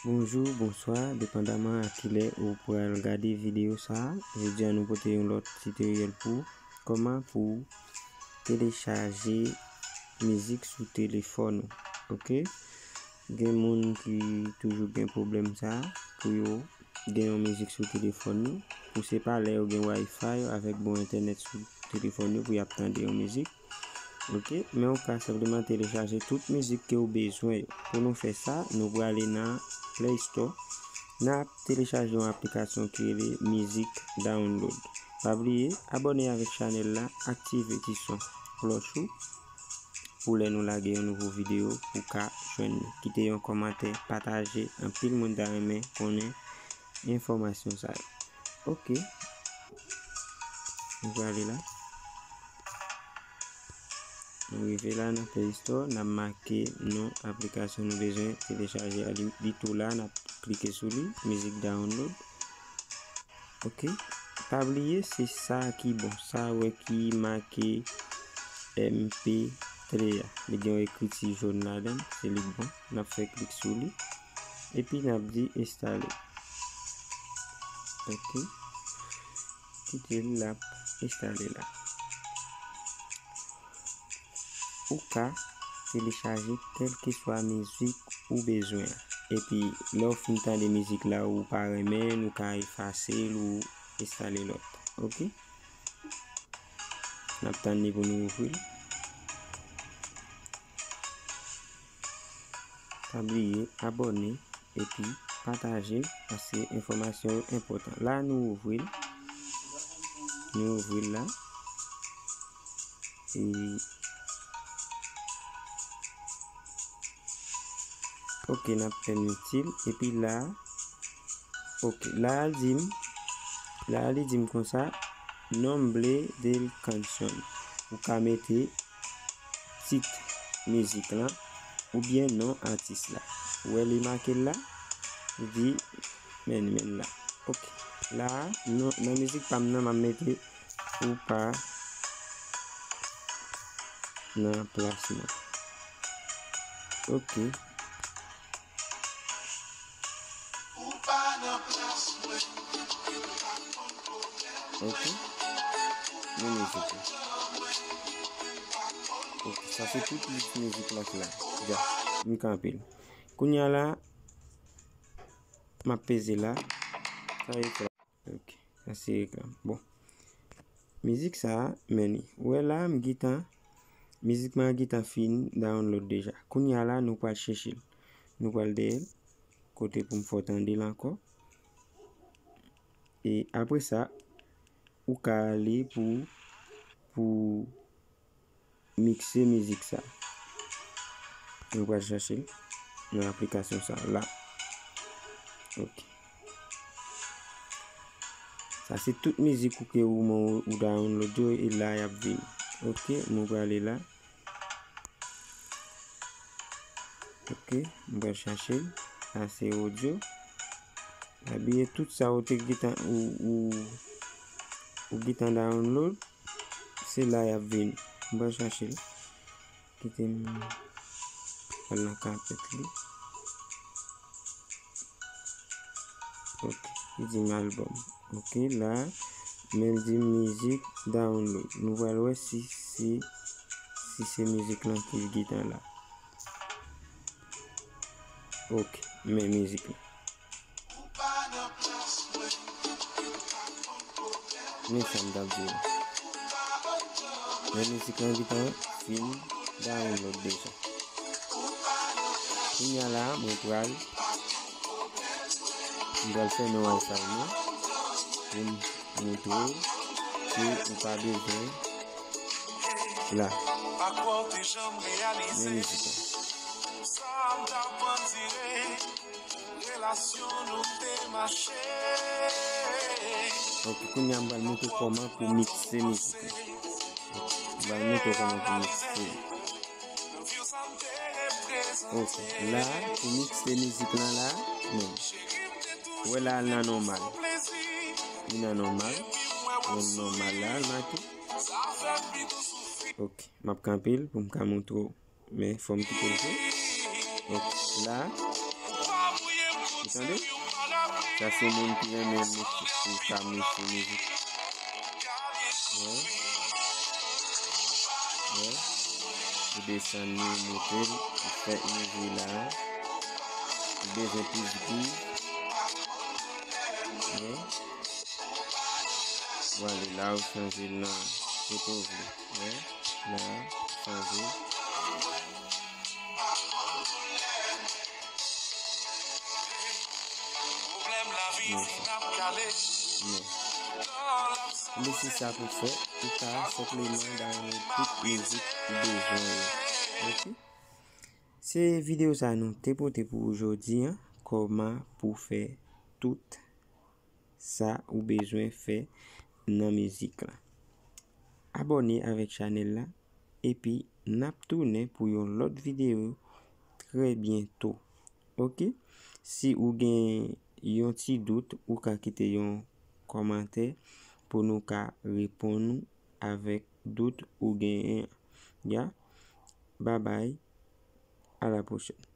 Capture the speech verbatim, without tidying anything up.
Bonjou, bonswa, depandaman a kilè ou pral gade videyo sa a. Jodi a nou pote yon lòt titoryèl pou kòman pou telechaje mizik sou telefòn ou. Oke? Gen moun ki toujou gen pwoblèm sa a, pou yo gen yon mizik sou telefòn yo. Pou se pa lè yo gen Wi-Fi avèk bon entènèt sou telefòn yo pou y ap tande yon mizik. Oke, men ou ka senpleman telechaje tout mizik ke ou bezwen yo. Pou nou fè sa, nou prale nan Play Store. N ap telechaje yon aplikasyon ki rele Mizik Download. Pa bliye, abòne avèk chanèl la, aktive ti son klòch ou pou lè nou lage yon nouvo videyo, ou ka jwenn li. Kite yon kòmantè, pataje, anpil moun ta renmen konnen enfòmasyon sa yo. Oke. Nou prale la. Nou rive la nan Play Store, n ap make non aplikasyon nou bezwen telechaje a. Li, li tou la, n ap klike sou li, Mizik Download. Oke. Pa bliye, se sa ki bon. Sa wè ki make M P tre a. Li gen yon ekriti jòn ladan l, se li k bon. N ap fè klik sou li. Epi n ap di enstale. Oke. Kite l, l ap enstale la. Ou ka telechaje kèlkeswa mizik ou bezwen an. Epi, lè w fin tande mizik la ou pa renmen l, ou ka efase l ou enstale lòt. Oke? N ap tann li pou nou ouvri l. Pa bliye abòne epi pataje, paske enfòmasyon yo enpòtan. La, nou ouvri l. Nou ouvri l la. E, oke, n ap pèmèt li. Epi la, oke, la a l di m, la a li di m konsa, nombre de canción. Ou ka mete tit mizik lan oubyen non atis la. Ou wè li make l la? Li di, men, men la. Oke. La a, non, nan mizik pa m nan, m ap mete ou pa nan plas mwen. Oke. Oke. Men mizik la. Oke, sa se tout lis mizik la ki la. Dja, m kanpe l. Kounye a la, m ap peze la. Sa e fè. Oke, sa se reklam. Bon. Mizik sa a, men li. Ou wè la, m gentan, mizik mwen an gentan fin download deja. Kounye a la, nou pral chèche l. Nou pral dèyè l, kote pou m fè w tande l ankò. E apre sa, ou ka ale pou, pou mikse mizik sa. Nou pral chèche l nan aplikasyon sa la. Oke. Sa se tout mizik ou ke ou, ou download yo e la y ap vini. Oke, mwen prale la. Oke, mwen pral chèche l. Sa se audio. Pa bliye tout sa ou te gentan, ou, ou, ou gentan download. Se la y ap vini. M pral chache l. Kite m al nan kapèt li. Ok. Li di m album. Ok, la, men l di m mizik download. Nou pral wè si se, si se mizik lan ki gentan la. Ok, men mizik lan. Men sa m t ap di w. Men mizik lan gentan fin download deja. Kounye a la, mwen pral, mwen pral fèmen Wi-Fi mwen pou m montre w ke ou pa bezwen la. Men mizik lan. Ok, kounye a m pral montre w kòman pou mikse mizik la. M pral montre w kòman pou mikse. Ok, la, pou mikse mizik lan la, men. Ou wè la, al nan nòmal. Li nan nòmal. Nan nòmal la, al make. Ok, m ap kanpe l pou m ka montre w. Men fò m kite l fè. Donk, la, Tande? Sa se moun ki renmen mix pou ka mixe mizik. Wè. Wè. Ou desann li, ou monte l, ou fè mizik la. Ou bezwen plis gou. Wè. Ou ale la, ou chanje l nan kote ou vle. Wè. La, ou chanje. Men sa. Men. Men se sa pou fè, ou ka senpleman download tout mizik ou bezwen yo. Ok? Se videyo sa nou te pote pou ou jodi a, kòman pou fè tout sa ou bezwen fè nan mizik la. Abòne avèk chanèl la, epi n ap tounen pou yon lòt videyo trè byento. Ok? Si ou gen yon ti dout, ou ka kite yon kòmantè pou nou ka reponn ou avèk dout ou genyen an. Ya? Babay. A la pwochèn.